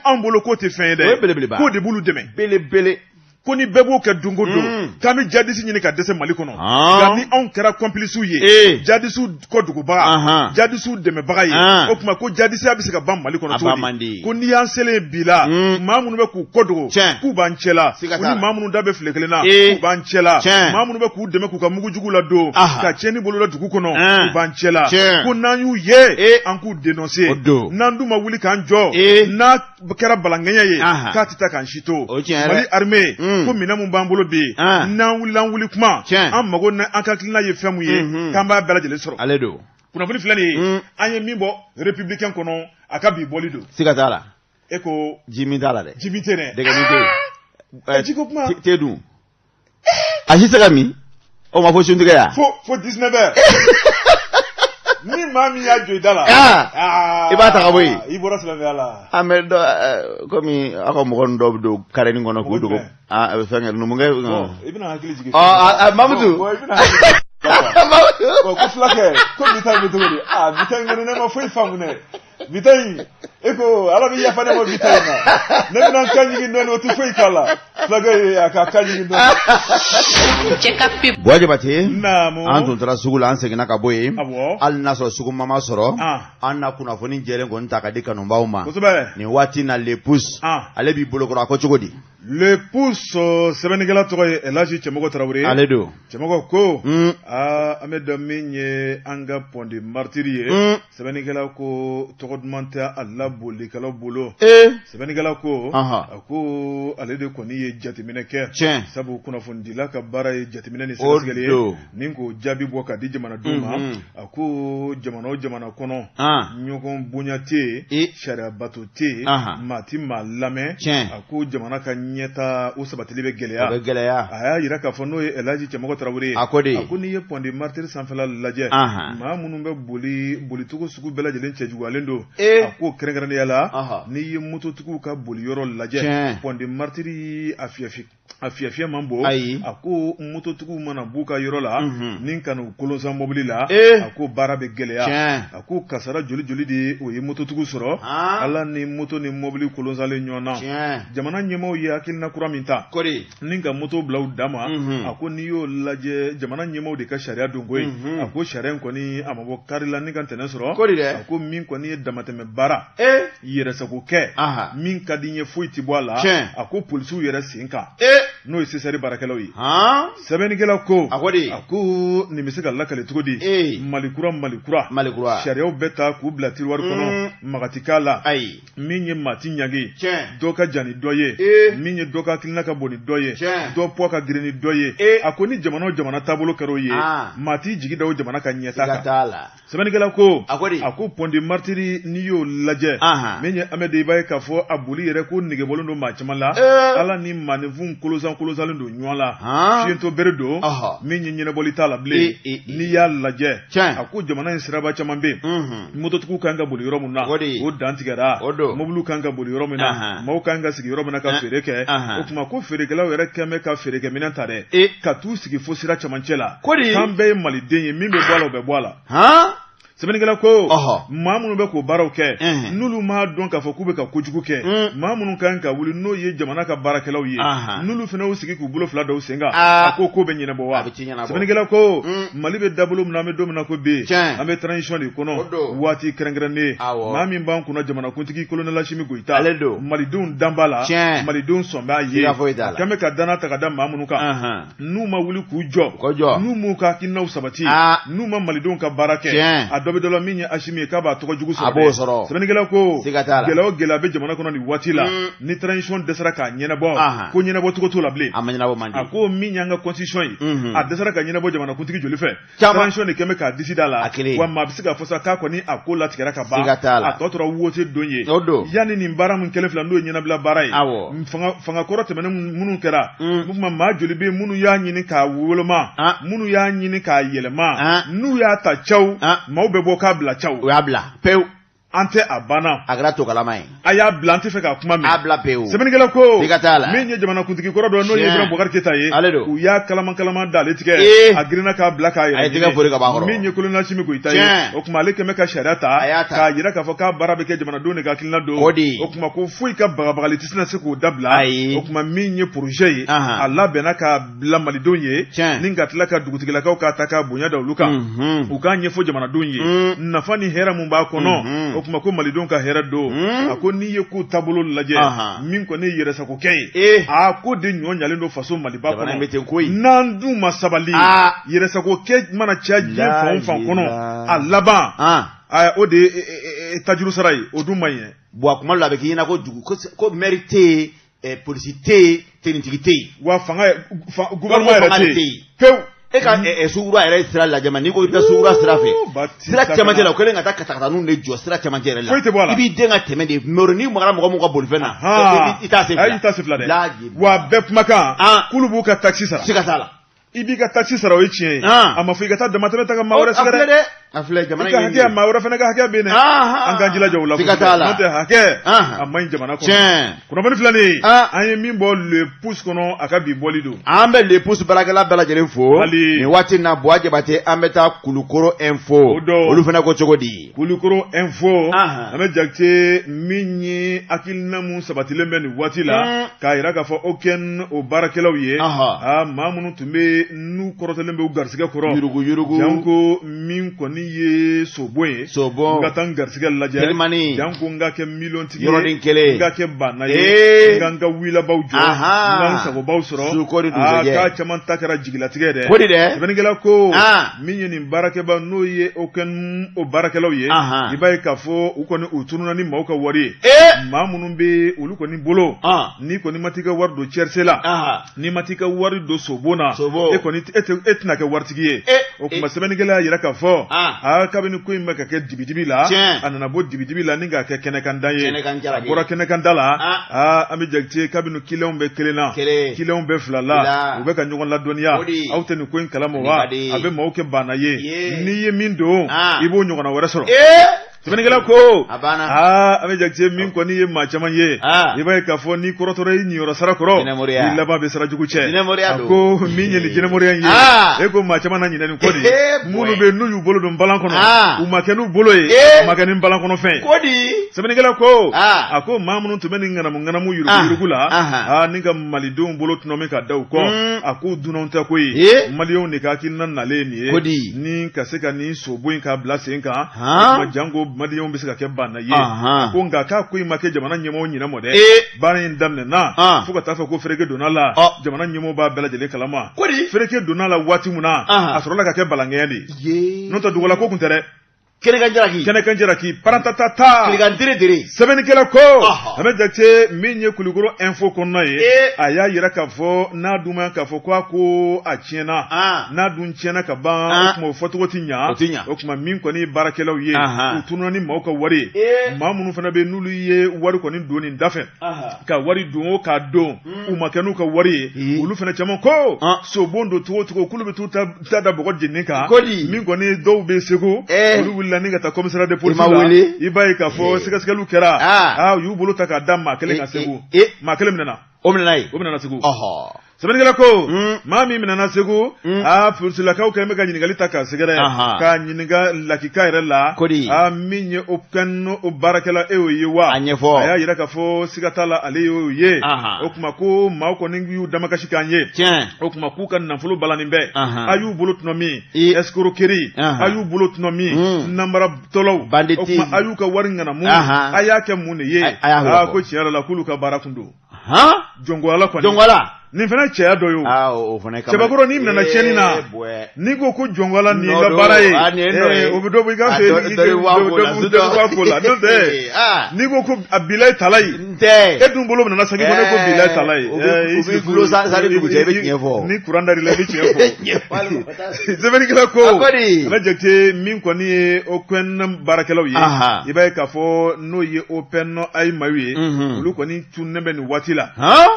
anw bolo k'o tɛ fɛn ye dɛ, k'o de b'olu dɛmɛ. Belebele. Ko ni bɛɛ b'o kɛ don o don, k'an bɛ jadisi ɲini ka dɛsɛ Mali kɔnɔ, nka ni anw kɛra complices ye, jadisiw kɔdogobaga, jadisiw dɛmɛbaga ye, o tuma ko jadisiya bɛ se ka ban Mali kɔnɔ cogo di? Ko n'i y'an selen bi la, maa minnu bɛ k'u kɔdogo k'u b'an cɛla, u ni maa minnu da bɛ file kelen na k'u b'an cɛla, maa minnu bɛ k'u dɛmɛ k'u ka mugujugu ladon ka tiɲɛni boloda dugu kɔnɔ, k'u b'an cɛla, ko n'an y'u ye, an k'u dénoncer. N'an dun ma wuli k'an jɔ, n'a kɛra balankɛɲɛ ye, k'a tɛ taa k'an si to. Mali armée ko minɛn min b'an bolo bi, n'an wulila, an wuli kuma, an mago ni an ka hakilina ye fɛn mun ye, k'an b'a bɛɛ lajɛlen sɔrɔ. Ale don. Kunnafoni filɛ nin ye, an ye min bɔ Républicain kɔnɔ, a ka bi bɔli don. Siga t'a la. E ko ji min t'a la dɛ. Ji min tɛ dɛ. Dɛgɛ min tɛ yen. Ji ko kuma. Te dun. A si tɛ se ka min. O ma fɔ suntigɛ yan. Fo 19 heures. Ni maa min y'a jɔ i da la. I b'a ta ka bɔ yen. I bɔra silamɛya la. An bɛ dɔ komi aw ka mɔgɔ ninnu dɔw bɛ don karɛnin kɔnɔ k'u dogo. Fɛnkɛ numukɛ. I bɛna hakili jigin. Mamutu. I bɛna hakili jigin. Ko fulakɛ ko bi ta in bɛ cogo di? Aa, bi ta in kɔni, ne ma foyi faamu dɛ. Bi ta in, e ko ala bɛ yafa ne ma bi ta in na. Ne bɛna n kan ɲigin dɔɔnin, o tɛ foyi k'a la. Fulakɛ ye a ka kan ɲigin dɔɔnin. Cɛ ka pub. Buwa Jabate. Naamu. An tun taara sugu la, an seginna ka bɔ yen. Awɔ. Hali n'a sɔrɔ sugu ma sɔrɔ. An na kunnafoni jɛlen kɔni ta ka di kanubaw ma. Kosɛbɛ. Nin waati na, Le Pouce. Ale b'i bolokɔrɔ, a ko cogo di? Le Pouce, sɛbɛnnikɛla tɔgɔ ye Elhaji Cɛmɔgɔ Tarawele. Ale don. Cɛmɔgɔ ko aa, an bɛ dɔn min ye an ka Pont des Martyrs ye. Sɛbɛnnikɛla ko tɔgɔ duman tɛ a la bolikɛlaw bolo. Sɛbɛnnikɛla ko a ko ale de kɔni ye jateminɛ kɛ. Tiɲɛ. Sabu kunnafonidila ka baara ye jateminɛ ni sɛgɛsɛgɛli ye. Ni k'o jaabi bɔ ka di jamanadenw ma. A ko jamana o jamana kɔnɔ, ɲɔgɔn bonya tɛ yen, sariya bato tɛ yen, maa tɛ maa lamɛn. A ko jamana ka ɲɛta, o sabatili bɛ gɛlɛya. A y'a jira k'a fɔ n'o ye Elhaji Cɛmɔgɔ Tarawele ye. A ko de. A ko n'i ye Pont des Martyrs sanfɛla lajɛ, maa minnu bɛ boli bolicogo sugu bɛɛ lajɛlen cɛjuguyalen don. A ko kɛrɛnkɛrɛnnenya la, n'i ye mototigiw ka boli yɔrɔ lajɛ, Pont des Martyrs a fiyɛ a fiyɛfiyɛ man bon. Ayi. A ko mototigiw mana b'u ka yɔrɔ la ni ka n'u kolonsan mobili la, a ko baara bɛ gɛlɛya. A ko kasara joli joli de o ye mototigiw sɔrɔ ala ni moto ni mobili kolonsanlen ɲɔgɔn na. Jamana ɲɛmaaw ye hakilina kura min ta ni ka moto bila u dan ma, a ko n'i y'o lajɛ, jamana ɲɛmaaw de ka sariya don koyi. A ko sariya in kɔni, a ma bɔ kari la ni ka ntɛnɛn sɔrɔ. A ko min kɔni ye damatɛmɛ baara, yɛrɛsago kɛ, min ka di n ye, foyi tɛ bɔ a la. A ko polisiw yɛrɛ sen kan. N'o ye CCR baarakɛlaw ye. Sɛbɛnnikɛla ko a ko di? A ko nin bɛ se ka lakale cogo di? Mali kura, Mali kura, Mali kura, sariyaw bɛ ta k'u bila tiroir kɔnɔ, maga ti k'a la. Ayi. Min ye maa ti ɲangi, dɔ ka jan ni dɔ ye, min ye dɔ ka hakilina ka bon ni dɔ ye, dɔ poids ka girin ni dɔ ye. A ko ni jamana o jamana taabolo kɛra o ye, maa t'i jigi da o jamana ka ɲɛtaa kan. Sɛbɛnnikɛla ko a ko di? A ko pont des Martyrs, n'i y'o lajɛ, min ye Amedi, i b'a ye k'a fɔ a boli yɛrɛ ko negebɔlen don maa caman la. Ala ni maaninfinw kolosan kolosalen don ɲɔgɔn la, fiyentɔ bere don, min ye ɲɛnabɔli t'a la bilen. N'i y'a lajɛ, a ko jamana in siraba caman bɛ yen, mototigiw kan ka boli yɔrɔ min na, o dantigɛra, mobiliw kan ka boli yɔrɔ min na, maaw kan ka sigi yɔrɔ min na ka feere kɛ. O tuma ko feerekɛlaw yɛrɛ kɛn bɛ ka feerekɛminɛn ta dɛ, ka t'u sigi fo sira camancɛ la. K'an bɛɛ ye maliden ye, min bɛ bɔ a la, o bɛ bɔ a la. Sɛbɛnnikɛla ko maa minnu bɛ k'o baaraw kɛ, n'olu m'a dɔn k'a fɔ k'u bɛ ka kojugu kɛ, maa minnu kan ka wuli, n'o ye jamana ka baarakɛlaw ye, n'olu fana y'u sigi k'u bolo fila da u sen kan, a ko ko bɛ ɲɛnabɔ wa? Sɛbɛnnikɛla ko Mali bɛ dabolo min na, an bɛ don min na ko bi, an bɛ transition de kɔnɔ, waati kɛrɛnkɛrɛnnen. Maa min b'an kunna, jamanakuntigi colonel Asimi Goyita, malidenw dan b'a la, malidenw sɔn b'a ye. A kɛn bɛ ka danna ta ka da maa minnu kan, n'u ma wuli k'u jɔ, n'u m'u ka hakilinaw sabati, n'u ma malidenw ka baara kɛ, a dɔ bɛ dɔ la, min ye Asimi ye, k'a b'a tɔgɔ jugu sɔrɔ. Sɛbɛnnikɛla ko gɛlɛya o gɛlɛya bɛ jamana kɔnɔ nin waati la, ni transition dɛsɛra k'a ɲɛnabɔ, ko ɲɛnabɔcogo t'o la bilen. A ko min y'an ka constitution ye, a dɛsɛra ka ɲɛnabɔ jamanakuntigi joli fɛ? Transition de kɛn bɛ k'a disi da la. Wa maa bɛ se k'a fɔ sa k'a kɔni a ko latigɛra ka ban, a tɔ tora wote don ye. Yanni nin baara min kɛlen filɛ, n'o ye ɲɛnabila baara ye, fanga kɔrɔ tɛmɛnen minnu kɛra, o tuma maa joli bɛ minnu y'a ɲini k'a woloma, minnu y'a ɲini k'a yɛlɛma, n'u y'a ta caw, maaw bɛ bɔ k'a bila caw. O y'a bila pewu. An tɛ a banna. A kɛra tokalama ye. A y'a bila, an tɛ fɛ k'a kuma mɛn. A bila pewu. Sɛbɛnnikɛla ko. Siga t'a la. Min ye jamanakuntigi kɔrɔ dɔ, n'o ye Ibrahim Boubacar Keita ye. Ale don. U y'a kalaman kalaman d'ale tigɛ. A girinna k'a bila k'a yɛrɛ. A ye tɛgɛ fori ka bɔ a kɔrɔ. Min ye colonel Asimi Goyita ye. O tuma ale kɛn bɛ ka sariya ta. A y'a ta. K'a jira k'a fɔ k'a baara bɛ kɛ jamanadenw de ka hakilina don. O de. O tuma ko foyi ka bagabagali tɛ se k'o dabila. Ayi. O tuma min ye projet ye. A labɛnna k'a bila malidenw ye, ni ka tila ka dugutigilakaw k'a ta ka bonya da olu kan, u k'a ɲɛfɔ jamanadenw ye nafa ni hɛrɛ mun b'a kɔnɔ. O tuma ko malidenw ka hɛrɛ don. A ko n'i ye ko taabolo lajɛ, min kɔni ye yɛrɛsagokɛ ye, a ko de ɲɔ ɲalen don faso Maliba kɔnɔ. N'an dun ma sabali, yɛrɛsagokɛ mana caya diɲɛ fan o fan kɔnɔ, a laban o de ye tajuru sara ye, o dun man ɲi. Bon, a kuma la, a bɛ k'i ɲɛna ko dugu ko maire tɛ yen, polisi tɛ yen, tenitigi tɛ yen. Wa fanga, gouvernement yɛrɛ tɛ yen pewu. E ka sugukura yɛrɛ sira lajɛ ma, n'i ko i bɛ sugukura sira fɛ, sira cɛmancɛ la, o kɛlen ka taa katakataninw de jɔ sira cɛmancɛ yɛrɛ la. Foyi tɛ bɔ a la. I b'i den ka tɛmɛ de, mais n'i magara mɔgɔ min ka bolifɛn na, i t'a sen fila. I t'a sen fila dɛ. Wa bɛɛ kumakan k'olu b'u ka taxe sara. Siga t'a la. I b'i ka taxe sara, o ye tiɲɛ ye. A ma fɔ i ka taa damatɛmɛ ta ka maa wɛrɛ sɛgɛrɛ dɛ. A filɛ jamana in, i ka hakɛ, maa wɛrɛ fana ka hakɛ bɛ yen dɛ. An k'an jilaja o la. Siga t'a la. N'o tɛ hakɛ a man ɲi jamana kɔnɔ. Tiɲɛ. Kunnafoni filɛ nin ye, an ye min bɔ Le Pouce kɔnɔ, a ka bi bɔli don. An bɛ Le Pouce baarakɛla bɛɛ lajɛlen fo. Nin waati in na, Buwa Jabate, an bɛ taa Kulukoro Info. O don. Olu fana ko cogo di? Kulukoro Info. An bɛ Jakite, min ye hakilina mun sabatilen bɛ nin waati la, k'a jira k'a fɔ OCN o baarakɛlaw ye, aa, maa minnu tun bɛ n'u kɔrɔtɔlen bɛ u garisɛgɛ kɔrɔ, yurugu yurugu, janko min kɔni ye sobon ye, sobon, n ka taa n garisɛgɛ lajɛ telimani, janko n ka kɛ miliyɔntigi ye, yɔrɔnin kelen, n ka kɛ baana ye, n ka n ka wilabaw jɔ, n ka n sagobaw sɔrɔ, su ko ni dugusɛjɛ, k'a caman ta kɛra jigilatigɛ dɛ. Ko di dɛ? Sɛbɛnnikɛla ko min ye nin baarakɛba, n'o ye OCN o baarakɛlaw ye, i b'a ye k'a fɔ u kɔni u tununna ni maaw ka wari ye. Maa minnu bɛ olu kɔni bolo, n'i kɔni ma t'i ka wari don tiercé la, n'i ma t'i ka wari don sobon na, e kɔni e tɛna kɛ waritigi ye. O tuma sɛbɛnnikɛla y'a jira k'a fɔ aa, kabini ko in bɛ ka kɛ dibidibi la, a nana bɔ dibidibi la ni k'a kɛ kɛnɛkanda ye. A bɔra kɛnɛkanda la, aa, an bɛ Jakite, kabini kiliyanw bɛ kelen na, kiliyanw bɛ fila la, u bɛ ka ɲɔgɔn ladɔnniya, aw tɛ nin ko in kalama wa? A bɛ maaw kɛ baana ye, n'i ye min don, i b'o ɲɔgɔnna wɛrɛ sɔrɔ. Sɛbɛnnikɛla ko aa, an bɛ Jakite, min kɔni ye maa caman ye, i b'a ye k'a fɔ n'i kɔrɔtɔra i niyɔrɔ sara kɔrɔ, i laban bɛ sira jugu cɛ. A ko min ye nin jinɛmoriya in ye, e ko maa caman na ɲinɛ nin kɔ de. Minnu bɛ n'u y'u bolo don balan kɔnɔ, u ma kɛ n'u bolo ye, u ma kɛ ni balan kɔnɔfɛn ye. Sɛbɛnnikɛla ko a ko maa minnu tun bɛ nin ŋanamu ŋanamu yuruguyurugu la, aa, ni ka malidenw bolo tɔnɔmi ka da u kɔ, a k'u dunanw tɛ koyi, maliyɛnw de ka hakilina nalen nin ye Kodi. Ni ka se ka nin sobon in k'a bila sen kan. O tuma janko maliyɛnw bɛ se ka kɛ banna ye. A ko nka k'a ko in ma kɛ jamana ɲɛmɔgɔw ɲinɛ mɔ dɛ. Baara in daminɛna fo ka taa fɔ ko fereke donna la, jamana ɲɛmɔgɔw b'a bɛɛ lajɛlen kalama. Kodi. Fereke donna la waati min na, a sɔrɔla ka kɛ balankɛɲɛ de ye, n'o tɛ dugula ko tun tɛ dɛ. Kɛnɛkan jalaki. Kɛnɛkan jalaki paratatata. Tilegan dere dere. Sɛbɛnnikɛla ko a bɛ jate min ye Kulukoro Info kɔnɔna ye, a y'a yira k'a fɔ n'a dun ma k'a fɔ ko a ko a tiɲɛna, n'a dun tiɲɛna ka ban, o tuma o fɔcogo tɛ ɲa. O tɛ ɲa. O tuma min kɔni ye baarakɛlaw ye, u tununna ni maaw ka wari ye, maa minnu fana bɛ n'olu ye wari kɔni don nin dafɛ, ka wari don o k'a don, u ma kɛ n'u ka wari ye, olu fana caman ko sobon don cogo o cogo, k'olu bɛ t'u ta da bɔgɔ jeninen kan. Kodi. Min kɔni dɔw bɛ Segu, olu wulila ni ka taa commissariat de police I ma la. wele? I b'a ye k'a fɔ sɛgɛsɛgɛliw kɛra, aa, u y'u bolo ta k'a da maa kelen kan Segu, maa kelen minɛna. O minɛna yen. O minɛna Segu. Sɛbɛnnikɛla ko maa min minɛna Segu, aa, polisilakaw kɛlen bɛ ka ɲininkali ta k'a sɛgɛrɛ, k'a ɲininka lakika yɛrɛ la. Kodi. Aa, min ye o kɛn o baarakɛla, e y'o ye wa? A ɲɛfɔ. A y'a yira k'a fɔ siga t'a la, ale y'o ye. O tuma ko maaw kɔni y'u damakasi k'an ye. Tiɲɛ. O tuma k'u ka nafolo balanin bɛɛ, a y'u bolo tɔnɔ min, I. escroquerie, a y'u bolo tɔnɔ min, nanbaratɔlaw, Banditisme. o tuma a y'u ka wari ŋanamu, a y'a kɛ mun de ye? A y'a Aa, fɔ. ko tiɲɛ yɛrɛ la k'olu ka baara kun don. Han? Jɔnko Ala kɔni. Jɔnko Ala. Nin fana cɛya dɔ ye o. Aa, o fana kama. Cɛbakɔrɔ, n'i minɛna tiɲɛni na, Eh, bwɛ. n'i ko ko jɔnko Ala nin ye n Nɔ ka don. baara ye, Ah, nin ye nɔ ye. o bɛ dɔ bɔ i ka Ah, fɛ, dɔ bɛ bɔ a ko la, dɔ bɛ bɔ a ko la. N'o tɛ, n'i ko ko a bilayi talayi, N tɛ. e dun bolo minɛna saki kɔnɔ, e ko bilayi talayi. O bɛ gulo sani dugu cɛ, i bɛ tiɲɛ fɔ. Ni kuran dar'i la, i bɛ tiɲɛ fɔ. Sɛbɛnnikɛla ko, A ko di? a bɛ jate min kɔni ye OPN baarakɛlaw ye, i b'a ye k'a fɔ n'o ye OPN ayimaw ye, olu kɔni tununnen bɛ nin waati la.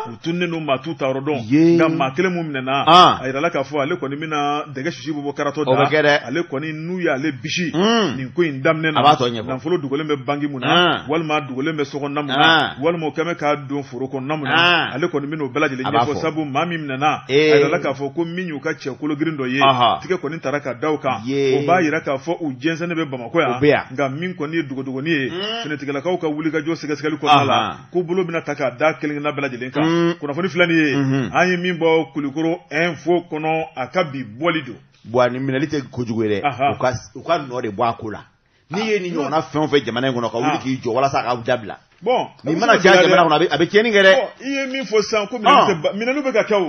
U tununnen don, maa t'u ta yɔrɔ dɔn. Nka maa kelen mun minɛna, a yirala k'a fɔ ale kɔni bɛna dɛgɛ sisi bɔ bɔ karatɔ O bɛ kɛ dɛ. Ale kɔni n'u y'ale bisi nin ko in daminɛ na, A b'a tɔ ɲɛfɔ. nafolo dogolen bɛ banki mun na, walima dogolen bɛ sokɔnɔna mun na, walima o kɛlen bɛ k'a don foro kɔnɔna mun na, ale kɔni bɛna o bɛɛ lajɛlen A b'a ɲɛfɔ. fɔ. Sabu maa min minɛna, a yirala k'a fɔ ko min y'u ka cɛ kologirin dɔ ye, tigɛ kɔni taara ka da o kan. O b'a yira k'a fɔ u jɛnsɛnnen bɛ Bamakɔ O bɛ yan. yan. Nka min kɔni ye dogodogonin ye, finitigilakaw ka wulikajɔ sɛgɛsɛgɛli kɔnɔna la, ko bolo bɛna ta k'a da kelen kelenna bɛɛ lajɛlen kan. Kunnafoni filɛ nin ye, an ye min bɔ Kulukoro Info kɔnɔ, a ka bi bɔli don. Bon, ni minɛli tɛ kojugu ye dɛ. U ka nɔ de bɔ a ko la. N'i ye nin ɲɔgɔnna fɛn o fɛn jamana in kɔnɔ, ka wuli k'i jɔ walasa a ka dabila. Bon, nin mana caya jamana kɔnɔ, a bɛ tiɲɛni kɛ dɛ. Bon, i ye min fɔ sisan ko minɛli tɛ minɛli bɛ ka kɛ o.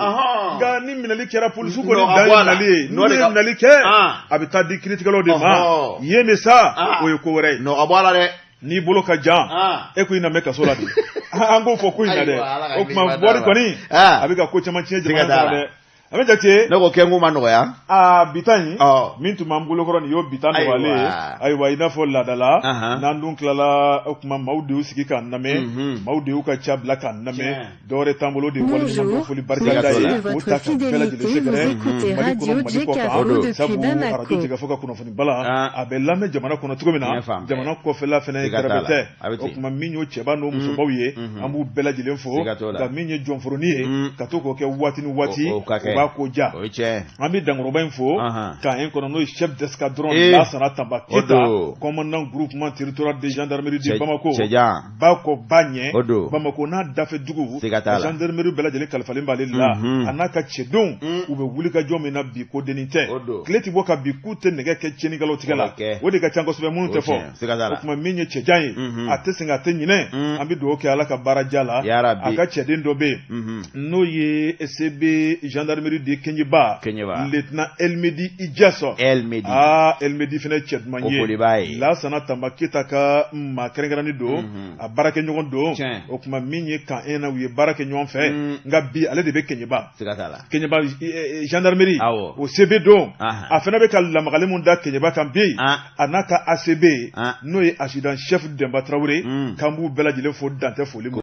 Nka ni minɛli kɛra, polisiw kɔni Nɔ ka dan bɔ ye a la. minɛli ye. Nɔ N'u de ye ka minɛli kɛ, a bɛ taa di kiiritigɛlaw de ma. Yen de sa, o ye ko wɛrɛ ye. Nɔ ka bɔ a la dɛ. N'i bolo ka jan, e ko i na mɛn kaso la bi. An k'o fɔ ko in na dɛ. Ayiwa, Ala ka O tuma hakili ɲuman d'a wari ma. kɔni, a bɛ ka ko caman tiɲɛ Siga jamana t'a kɔnɔ la. dɛ. A bɛ jate. Ne ko kɛnko ma nɔgɔya. Aa, bi ta in, min tun b'an bolokɔrɔ nin y'o bi ta nɔgɔyalen ye. Ayiwa, i n'a fɔ laadala, n'an dun tilala, o tuma maaw de y'u sigi k'an lamɛn, maaw de y'u ka ca bila k'an lamɛn. Dɔwɛrɛ t'an bolo de waleɲuman dɔn, foli barikada Siga ye t'o la. k'o ta ka bɛɛ lajɛlen sɛgɛrɛ écoutez Mali kɔnɔ, Radio Mali kɔ Jekafo kan. depuis Sabu Bamako. arajo Jekafo ka kunnafoni bala, a bɛ lamɛn jamana kɔnɔ cogo min na, Tiɲɛ fan bɛɛ. jamana kɔfɛla fɛnɛ Siga t'a kɛrɛfɛ la. tɛ. A bɛ O ten. tuma min y'o cɛba n'o musobaw ye, an b'u bɛɛ lajɛlen fo. Siga t'o la. Nka min ye jɔnforoni ye, ka to k'o kɛ waati ni waati, O ka kɛ. o b'a ko ja. O ye tiɲɛ. An bɛ dankɔrɔba in fo k'an kɔnɔ, n'o ye chef d'escadron Lassana Tamba O Keita, don. commandant groupement territorial de gendarmerie de Bamako. Cɛjan. Ba kɔ ba ɲɛ. O don. Bamako n'a dafɛ dugu, Siga t'a la. gendarmerie bɛɛ lajɛlen kalifalen b'ale la. A n'a ka cɛdenw, u bɛ wuli ka jɔ min na bi, ko dennin tɛ. O don. Tile ti bɔ ka bi k'u tɛ nɛgɛ kɛ tiɲɛnikɛlaw tigɛ la. O bɛ kɛ. O de ka ca kosɛbɛ, minnu O tɛ fɔ. tiɲɛ. Siga t'a la. O tuma min ye cɛjan ye, a tɛ sɛgɛn, a tɛ ɲinɛ. An bɛ dugawu kɛ Ala ka baara ja la. Yarabi. A ka cɛden dɔ bɛ yen, n'o ye SCB gendarmerie de Keɲeba, Keɲeba. Lieutenant Elmedi Ijaso. Elmedi. Aa, Elmedi fana ye cɛ duman O ye. foli b'a ye. Lassana Tamba Keita ka maa kɛrɛnkɛrɛnnen don, a baarakɛɲɔgɔn don. Tiɲɛ. O tuma min ye kan na, u ye baara kɛ ɲɔgɔn fɛ. Nka bi ale de bɛ Keɲeba. Siga t'a la. Keɲeba gendarmerie, o CB don. A fana bɛ ka lamagali mun da Keɲeba kan bi, a n'a ka ACB, n'o ye accident chef Denba Tarawele, k'an b'u bɛɛ lajɛlen fo, dantɛ foli ma.